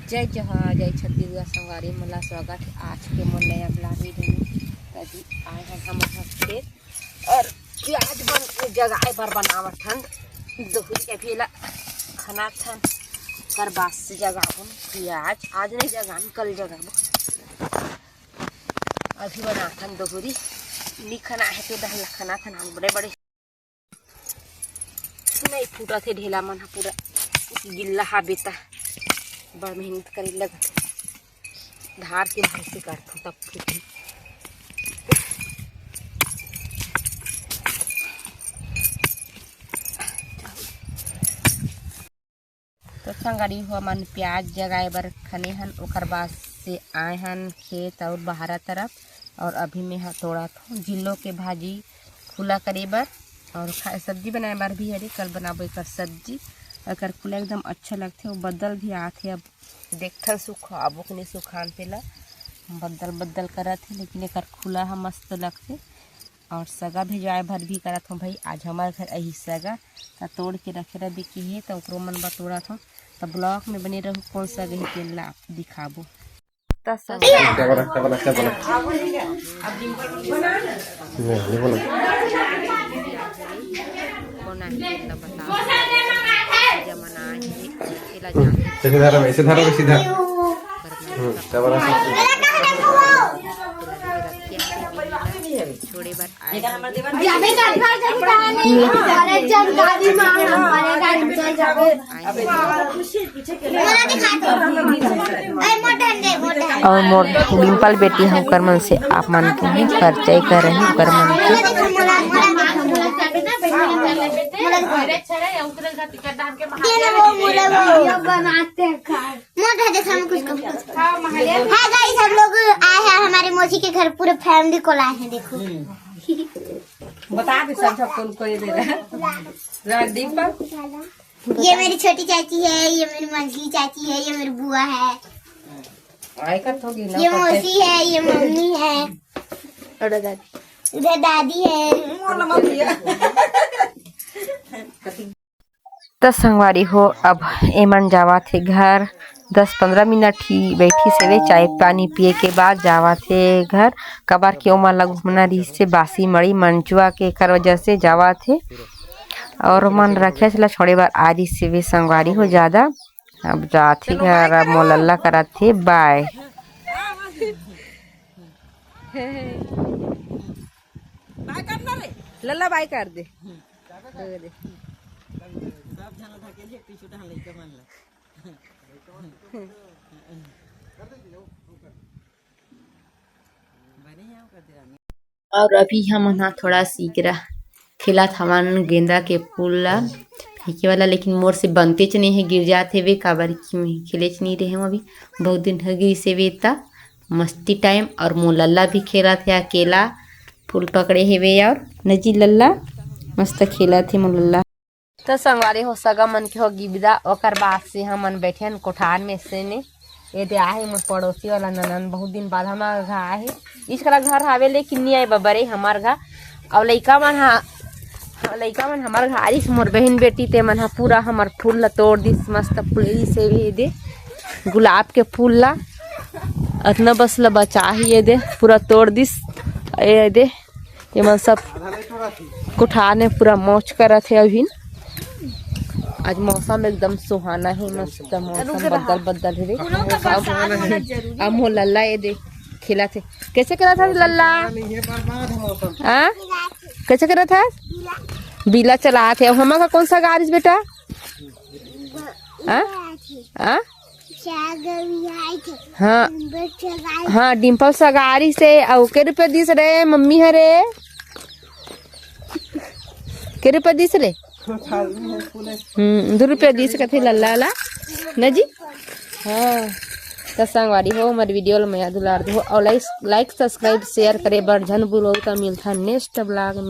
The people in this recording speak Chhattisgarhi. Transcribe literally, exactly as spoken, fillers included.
जय जोहार, जय छत्तीसगढ़ संगवारी मन ला स्वागत हे आज के मोर नया vlog video में। त अभी आए हन हमन ह खेत और प्याज बन जगाए बर बनावत हन दोहरी। अभी एला खनात हन, कर बास से जगाबो प्याज। आज नहीं जगान, कल जगाबो। अभी बनात हन दोहरी, नी खना हे तो डहला खनात हन। आज बड़े बड़े नहीं फूटत हे ढेला मन ह, पूरा गिल्ला हाबे त बड़ मेहनत करे लगत हे। धार के भाई से काटथन तब फूटही। तो संगवारी हो, हमन प्याज जगाए बर खने हन, ओकर बाद से आए हन खेत और बहारा तरफ। और अभी मैं ह तोड़त हूँ जिल्लो के भाजी खुला करे बर और खा-, सब्जी बनाए बर भी हरे। कल बनाबो एकर सब्जी। एकर खुला एकदम अच्छा लगथे। वो बदल भी आथे, अब देखथन सुखाबो कि नहीं सुखान तेला। बदल बदल करत हे, लेकिन एकर खुला ह मस्त लगथे। और सगा भेजवाए भर भी करत हूँ भाई, आज हमार घर अही सगा, त तोड़ के रखे रह बिकी हे, त ओकरो मन बर तोड़त हूँ। त vlog में बने रहू, कौन सगा हे तेन ला दिखाबो। त सगा कोन आही त बताओ। जमन आए हे, एला जान। सीधा रहो, सीधा रहो, सीधा। हम्म, क्या बोला? छोड़े बर आए। और मोर डिम्पल बेटी ह, ओकर मन से आप मन के ही परिचय करही, ओकर मन के। मोटा जैसा हम कुछ कम। हाँ guys, हम लोग आए हैं हमारे मौसी के घर, पूरे family को लाए हैं। देखो, बता दे सब, सब कौन को ये दे रहा है। राजदीप पर। ये मेरी छोटी चाची है, ये मेरी मंझली चाची है, ये मेरी बुआ है, आय का थोड़ी ना ये पता। मौसी है, ये मम्मी है, और दादी। इधर दादी है। मोर मम्मी है। त संगवारी हो, अब एमन जावत हे घर। दस पंद्रह मिनट ही बैठी सेवे, चाय पानी पिए के बाद जावत हे घर। काबर के ओमन ला घूमना रहिस हे बासी मड़ी मंचुआ के, एकर वजह से जावत हे। और ओमन रखेस ला छोड़े बर आ रहिस हेवे संगवारी हो ज्यादा। अब जात हे घर, अब मोर लल्ला करत हे bye। Bye करना रे, लल्ला bye कर दे। सब झन धकेलिए, पीछू डहन लइका मन ला। बने हे, ओकर दे रानी। और अभी हमन ह थोड़ा सीकरा खेलत हवन, गेंदा के फूल ला फेंके वाला, लेकिन मोर से बनतेच नहीं है, गिर जात हेवे, काबर कि मैं खेलेच नहीं रहे हूँ अभी, बहुत दिन हो गई से वे त मस्ती time। और मोर लल्ला भी खेलत है अकेला, फूल पकड़े हेवे और नजी लल्ला मस्त खेलत है मोर लल्ला। तो संगवारी हो, सगा मन के हो गिबदा, ओकर बाद से हमन बैठे हन कोठार में से ने। ये दे आहे मोर पड़ोसी वाला ननन, बहुत दिन बाद हमार घर आहे। इसकरा घर हावे लेकिन नहीं आए बबरे हमार घर। और लइका मन हा, लइका मन हमार घर आइस, मोर बहन बेटी, ते मन हा पूरा हमार फूल ला तोड़ दिस, मस्त फूल से भी ये दे गुलाब के फूल ला, अतना बस ला बचा ही ये दे, पूरा तोड़ दिस। ये दे ये मन सब कोठार में पूरा मौज करत हे अभी। आज मौसम एकदम सुहाना है, मस्त मौसम, बदल बदल है। अब, अब मोर लल्ला ये दे खेलत हे। कैसे खेलत हे लल्ला? हाँ, कैसे खेलत हे? बिला चलात हे। अब हमार का कौन सा गाड़ी बेटा? हाँ? हाँ? हाँ, हाँ, डिम्पल सगारी से, अउ के रुपया दिस रे मम्मी हरे? के रुपया दिस रे? हम्म, दो रुपया दिस कथे लल्ला ला। ना जी? हाँ। त संगवारी हो, हमर video ल मया दुलार दो, और like, like, subscribe, share करे बर झन भूलो। त मिलथा next vlog में।